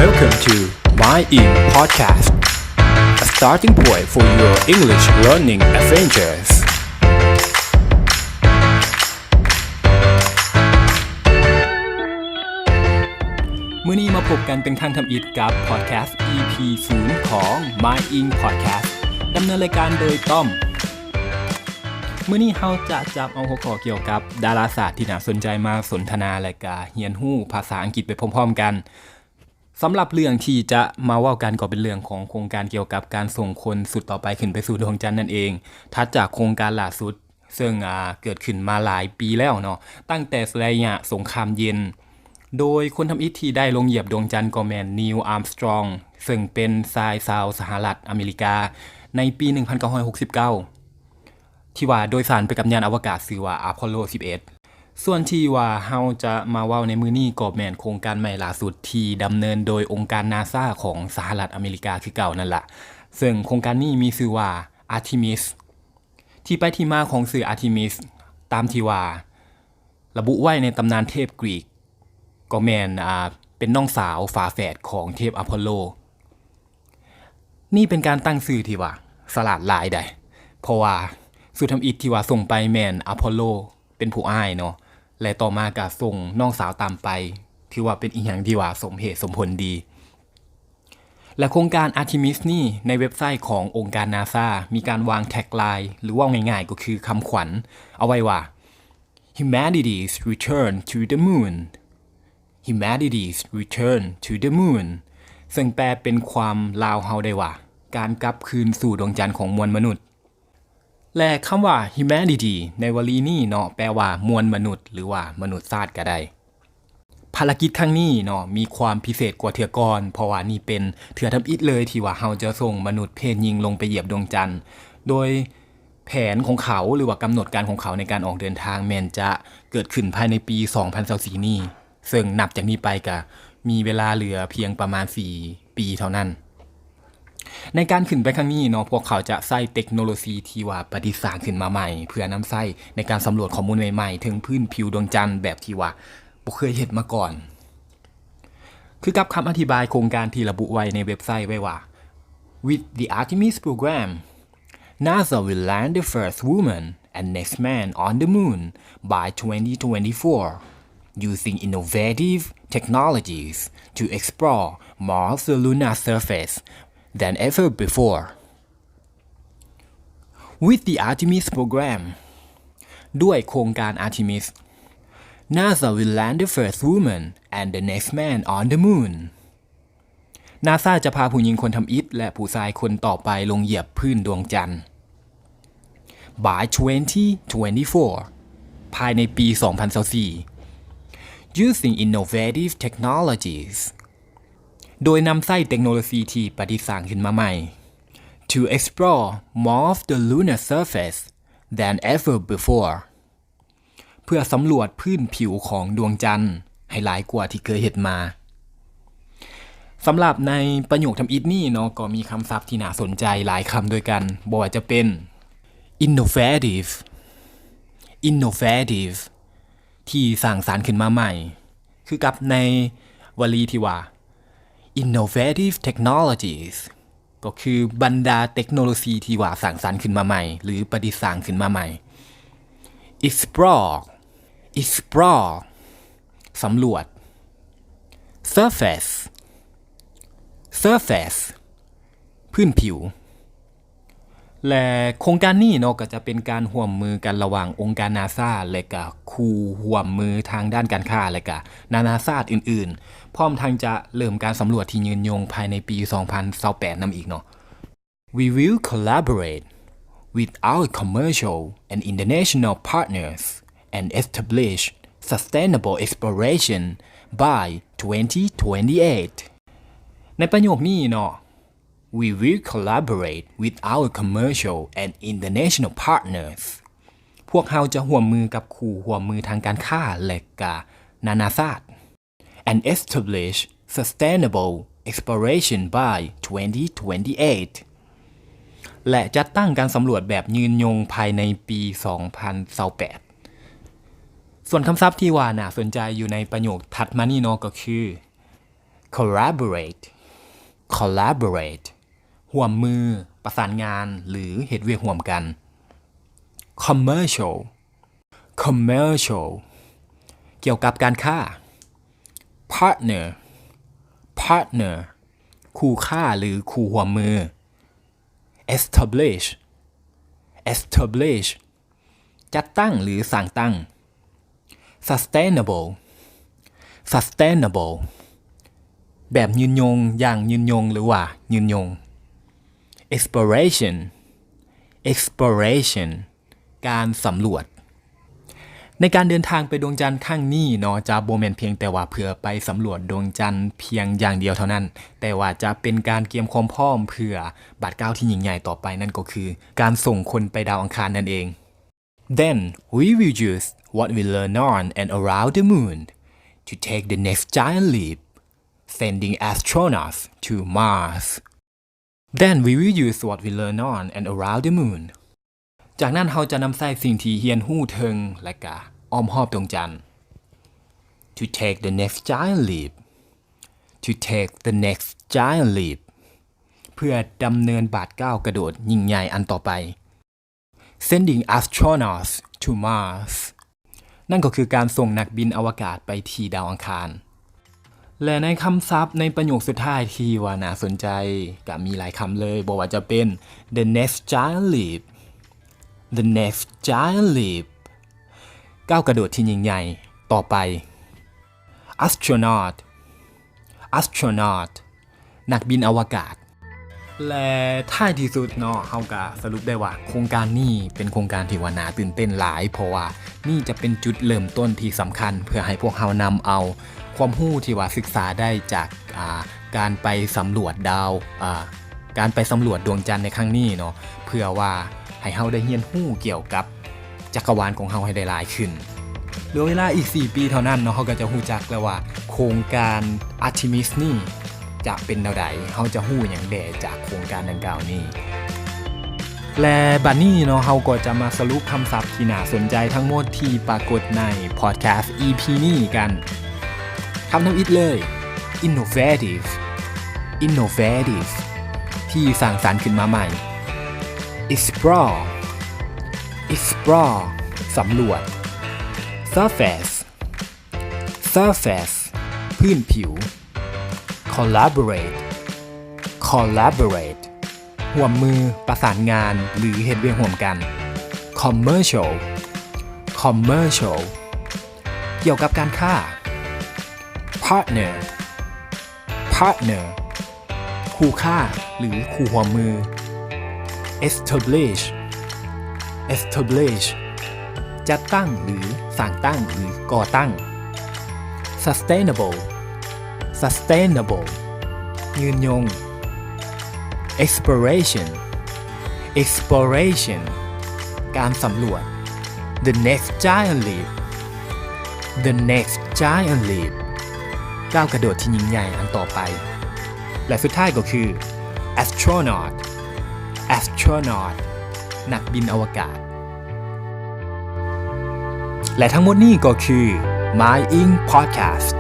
Welcome to My Ing Podcast, a starting point for your English learning adventures. ມື້ນີ້ມາພົບກັນເປັນຄັ້ງທຳອິດກັບ Podcast ອີພີສູນ ຂອງ My Ing Podcast ດຳເນີນລາຍການໂດຍຕ້ອມ. ມື້ນີ້ເຮົາຈະຈັບເອົາຫົວຂໍ້ກ່ຽວກັບດາລາສາດທີ່ໜ້າສົນໃຈມາສົນທະນາ ແລະ ກະຮຽນຮູ້ພາສາອັງກິດໄປພ້ອມໆກັນ. ສຳລັບເລື່ອງທີ່ຈະມາເວົ້າກັນກໍເປັນເລື່ອງຂອງໂຄງການກ່ຽວກັບການສົ່ງຄົນຊຸດຕໍ່ໄປຂຶ້ນໄປສູ່ດວງຈັນນັ້ນເອງ, ຖັດຈາກໂຄງການລ່າສຸດ ເຊິ່ງ ອາ ເກີດຂຶ້ນມາຫຼາຍປີແລ້ວເນາະ, ຕັ້ງແຕ່ໄລຍະສົງຄາມເຢັນ, ໂດຍຄົນທຳອິດທີ່ໄດ້ລົງຢຽບດວງຈັນກໍແມ່ນ Neil Armstrong ເຊິ່ງເປັນຊາຍຊາວສະຫະລັດອາເມລິກາ ໃນປີໜຶ່ງພັນເກົ້າຮ້ອຍຫົກສິບເກົ້າ ທີ່ວ່າໂດຍສານໄປກັບຍານອະວະກາດຊື່ວ່າ Apollo ສິບເອັດ. ສ່ວນທີ່ວ່າເຮົາຈະມາເວົ້າໃນມື້ນີ້ກໍແມ່ນໂຄງການໃໝ່ລ່າສຸດທີ່ດຳເນີນໂດຍອົງການ NASA ຂອງສະຫະລັດອາເມລິກາຄືເກົ່ານັ້ນລະ, ເຊິ່ງໂຄງການນີ້ມີຊື່ວ່າ Artemis. ທີ່ໄປທີ່ມາຂອງຊື່ Artemis ຕາມທີ່ວ່າລະບຸໄວ້ໃນຕຳນານເທບກຣີກ ກໍແມ່ນ ອາ ເປັນນ້ອງສາວຝາແຝດຂອງເທບອາໂປໂລ. ນີ້ເປັນການຕັ້ງຊື່ທີ່ວ່າສະຫຼາດຫຼາຍໃດ໋, ເພາະວ່າຊຸດທຳອິດທີ່ວ່າສົ່ງໄປແມ່ນອາໂປໂລເປັນຜູ້ອ້າຍເນາະ, ແລະ ຕໍ່ມາກະສົ່ງນ້ອງສາວຕາມໄປ, ຖືວ່າເປັນອີ່ຫຍັງທີ່ວ່າສົມເຫດສົມຜົນດີ. ແລະ ໂຄງການ Artemis ນີ້ ໃນເວັບໄຊຂອງອົງການ NASA ມີການວາງ tagline ຫຼື ເວົ້າງ່າຍໆກໍຄືຄຳຂວັນເອົາໄວ້ວ່າ Humanity's return to the moon. Humanity's return to the moon. ເຊິ່ງແປເປັນຄວາມລາວເຮົາໄດ້ວ່າ ການກັບຄືນສູ່ດວງຈັນຂອງມວນມະນຸດ. ແລະ ຄຳວ່າ humanity ໃນວະລີນີ້ເນາະ ແປວ່າມວນມະນຸດ ຫຼືວ່າມະນຸດຊາດກະໄດ້. ພາລະກິດຄັ້ງນີ້ເນາະ ມີຄວາມພິເສດກວ່າເທື່ອກ່ອນ ເພາະວ່ານີ້ເປັນເທື່ອທຳອິດເລີຍທີ່ວ່າເຮົາຈະສົ່ງມະນຸດເພດຍິງລົງໄປຢຽບດວງຈັນ, ໂດຍແຜນຂອງເຂົາ ຫຼືວ່າກຳນົດການຂອງເຂົາໃນການອອກເດີນທາງແມ່ນຈະເກີດຂຶ້ນພາຍໃນປີສອງພັນຊາວສີ່ນີ້. ເຊິ່ງນັບຈາກນີ້ໄປກະມີເວລາເຫຼືອພຽງປະມານສີ່ປີເທົ່ານັ້ນ. ໃນການຂຶ້ນໄປຄັ້ງນີ້ເນາະ ພວກເຂົາຈະໃຊ້ເຕັກໂນໂລຊີທີ່ວ່າປະດິດສ້າງຂຶ້ນມາໃໝ່ ເພື່ອນຳໃຊ້ໃນການສຳຫຼວດຂໍ້ມູນໃໝ່ໆເທິງພື້ນຜິວດວງຈັນແບບທີ່ວ່າບໍ່ເຄີຍເຮັດມາກ່ອນ. ຄືກັບຄຳອະທິບາຍໂຄງການທີ່ລະບຸໄວ້ໃນເວັບໄຊໄວ້ວ່າ With the Artemis program, NASA will land the first woman and next man on the moon by twenty twenty-four, using innovative technologies to explore more of the lunar surface than ever before. With the Artemis program, ດ້ວຍໂຄງການ Artemis, NASA will land the first woman and the next man on the moon. NASA ຈະພາຜູ້ຍິງຄົນທຳອິດ ແລະ ຜູ້ຊາຍຄົນຕໍ່ໄປລົງຢຽບພື້ນດວງຈັນ by twenty twenty-four ພາຍໃນປີສອງພັນຊາວສີ່ using innovative technologies ໂດຍນຳໃຊ້ເຕັກໂນໂລຊີທີ່ປະດິດສ້າງຂຶ້ນມາໃໝ່ to explore more of the lunar surface than ever before ເພື່ອສຳຫຼວດພື້ນຜິວຂອງດວງຈັນໃຫ້ຫຼາຍກວ່າທີ່ເຄີຍເຮັດມາ. ສຳລັບໃນປະໂຫຍກທຳອິດນີ້ເນາະ ກໍມີຄຳສັບທີ່ໜ້າສົນໃຈຫຼາຍຄຳດ້ວຍກັນ, ບໍ່ວ່າຈະເປັນ innovative, innovative ທີ່ສ້າງສັນຂຶ້ນມາໃໝ່, ຄືກັບໃນວະລີທີ່ວ່າ innovative technologies ກໍຄືບັນດາເຕັກໂນໂລຊີທີ່ວ່າສ້າງສັນຂຶ້ນມາໃໝ່ ຫຼື ປະດິດສ້າງຂຶ້ນມາໃໝ່. Explore, explore ສຳຫຼວດ. Surface, surface ພື້ນຜິວ. ແລະ ໂຄງການນີ້ເນາະ ກໍຈະເປັນການຮ່ວມມືກັນລະຫວ່າງອົງການ NASA ແລະ ກະຄູ່ຮ່ວມມືທາງດ້ານການຄ້າ ແລະ ກະນານາຊາດອື່ນໆ, ພ້ອມທັງຈະເລີ່ມການສຳຫຼວດທີ່ຍືນຍົງພາຍໃນປີສອງພັນຊາວແປດນຳອີກເນາະ. We will collaborate with our commercial and international partners and establish sustainable exploration by twenty twenty-eight. ໃນປະໂຫຍກນີ້ເນາະ We will collaborate with our commercial and international partners. ພວກເຮົາຈະຮ່ວມມືກັບຄູ່ຮ່ວມມືທາງການຄ້າ ແລະ ກະນານາຊາດ and establish sustainable exploration by twenty twenty-eight ແລະ ຈັດຕັ້ງການສຳຫຼວດແບບຍືນຍົງພາຍໃນປີສອງພັນຊາວແປດ. ສ່ວນຄຳສັບທີ່ວ່າໜ້າສົນໃຈຢູ່ໃນປະໂຫຍກຖັດມານີ້ເນາະ ກໍຄື collaborate collaborate ຮ່ວມມື, ປະສານງານ ຫຼື ເຮັດວຽກຮ່ວມກັນ. commercial commercial ກ່ຽວກັບການຄ້າ. partner partner ຄູ່ຄ້າ ຫຼື ຄູ່ຮ່ວມມື. establish establish ຈັດຕັ້ງ ຫຼື ສ້າງຕັ້ງ. sustainable sustainable ແບບຍືນຍົງ, ຢ່າງຍືນຍົງ ຫຼືວ່າຍືນຍົງ. exploration exploration ການສຳຫຼວດ. ໃນການເດີນທາງໄປດວງຈັນຄັ້ງນີ້ເນາະ ຈະບໍ່ແມ່ນພຽງແຕ່ວ່າເພື່ອໄປສຳຫຼວດດວງຈັນພຽງຢ່າງດຽວເທົ່ານັ້ນ, ແຕ່ວ່າຈະເປັນການກຽມຄວາມພ້ອມເພື່ອບາດກ້າວທີ່ຍິ່ງໃຫຍ່ຕໍ່ໄປ, ນັ້ນກໍຄືການສົ່ງຄົນໄປດາວອັງຄານນັ້ນເອງ. Then we will use what we learn on and around the moon to take the next giant leap, sending astronauts to Mars. Then we will use what we learn on and around the moon. ຈາກນັ້ນເຮົາຈະນຳໃຊ້ສິ່ງທີ່ຮຽນຮູ້ເທິງ ແລະ ກະອ້ອມຮອບດວງຈັນ to take the next giant leap, to take the next giant leap ເພື່ອດຳເນີນບາດກ້າວກະໂດດຍິ່ງໃຫຍ່ອັນຕໍ່ໄປ. sending astronauts to Mars ນັ້ນກໍຄືການສົ່ງນັກບິນອະວະກາດໄປທີ່ດາວອັງຄານ. ແລະ ໃນຄຳສັບໃນປະໂຫຍກສຸດທ້າຍທີ່ວ່າໜ້າສົນໃຈ ກະມີຫຼາຍຄຳເລີຍ, ບໍ່ວ່າຈະເປັນ the next giant leap, the next giant leap ກ້າວກະໂດດທີ່ຍິ່ງໃຫຍ່ຕໍ່ໄປ. astronaut astronaut ນັກບິນອະວະກາດ. ແລະ ທ້າຍທີ່ສຸດເນາະ ເຮົາກະສະຫຼຸບໄດ້ວ່າໂຄງການນີ້ເປັນໂຄງການທີ່ວ່າໜ້າຕື່ນເຕັ້ນຫຼາຍ, ເພາະວ່ານີ້ຈະເປັນຈຸດເລີ່ມຕົ້ນທີ່ສຳຄັນ ເພື່ອໃຫ້ພວກເຮົານຳເອົາຄວາມຮູ້ທີ່ວ່າສຶກສາໄດ້ຈາກ ອ່າ ການໄປສຳຫຼວດດາວ ອ່າ ການໄປສຳຫຼວດດວງຈັນໃນຄັ້ງນີ້ເນາະ ເພື່ອວ່າໃຫ້ເຮົາໄດ້ຮຽນຮູ້ກ່ຽວກັບຈັກກະວານຂອງເຮົາໃຫ້ໄດ້ຫຼາຍຂຶ້ນ. ເຫຼືອເວລາອີກສີ່ປີເທົ່ານັ້ນເນາະ ເຮົາກໍຈະຮູ້ຈັກແລ້ວວ່າໂຄງການ Artemis ນີ້ຈະເປັນແນວໃດ, ເຮົາຈະຮູ້ຫຍັງແດ່ຈາກໂຄງການດັ່ງກ່າວນີ້. ແລະ ບັດນີ້ເນາະ ເຮົາກໍຈະມາສະຫຼຸບຄຳສັບທີ່ໜ້າສົນໃຈທັງໝົດທີ່ປາກົດໃນ podcast EP ນີ້ກັນ. ຄຳທຳອິດເລີຍ innovative innovative ທີ່ສ້າງສັນຂຶ້ນມາໃໝ່. explore explore ສຳຫຼວດ. surface surface ພື້ນຜິວ. collaborate collaborate ຮ່ວມມື, ປະສານງານ ຫຼື ເຮັດວຽກຮ່ວມກັນ. commercial commercial ກ່ຽວກັບການຄ້າ. partner partner ຄູ່ຄ້າ ຫຼື ຄູ່ຮ່ວມມື. establish establish ຈັດຕັ້ງ ຫຼື ສ້າງຕັ້ງ ຫຼື ກໍ່ຕັ້ງ. sustainable sustainable ຍືນຍົງ. exploration exploration ການສຳຫຼວດ. the next giant leap the next giant leap ກ້າວກະໂດດທີ່ຍິ່ງໃຫຍ່ອັນຕໍ່ໄປ. ແລະ ສຸດທ້າຍກໍຄື astronaut astronaut ນັກບິນອະວະກາດ. ແລະ ທັງໝົດນີ້ກໍຄື My Ink Podcast